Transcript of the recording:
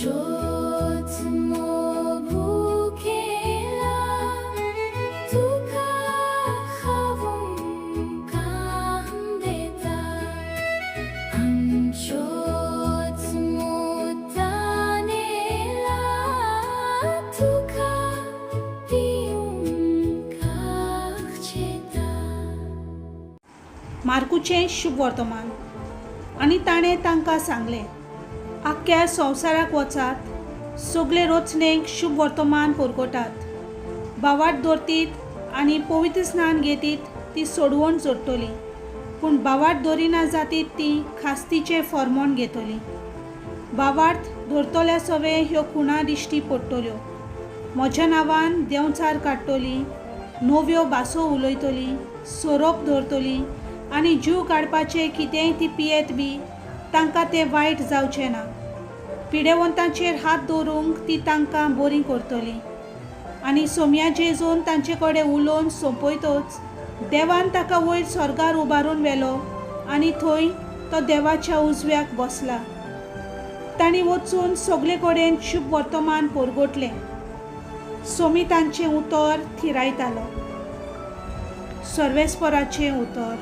शोत्स्मो भुकेला तुका खावंक दिता आमचोच तानेला तुका पिवंक चेता. मार्कूचें शुभ वर्तमान. आनी ताणें तांकां सांगलें, आख्ख्या संवसाराक वचात, सगळे रचणेक शुभ वर्तमान पुरगोटात. भावार्थ दवरतीत आनी पवित्र स्नान घेतीत ती सोडवण जोडटली, पूण भावार्थ दवरिना जातीत ती खास्तीचें फॉर्मोण घेतली. भावार्थ दवरतल्या सवे ह्यो खुणा दिश्टी पडटल्यो. म्हज्या नांवान देंवचार काडटली, नव्यो भासो उलयतली, सोरोप धरतली आनी जीव काडपाचें कितेंय ती पियेत बी तांकां तें वायट जावचें ना. पिडेवंतांचेर हात दवरूंक ती तांकां बरीं करतली. आनी सोमया जेजून तांचे कडेन उलोवन सोंपयतच देवान ताका वयर स्वर्गार उबारून व्हेलो आनी थंय तो देवाच्या उजव्याक बसला. तांणी वचून सगळे कडेन शुभ वर्तमान परगटलें. सोमी तांचें उतर थिरायतालो. सर्वेस्पराचें उतर.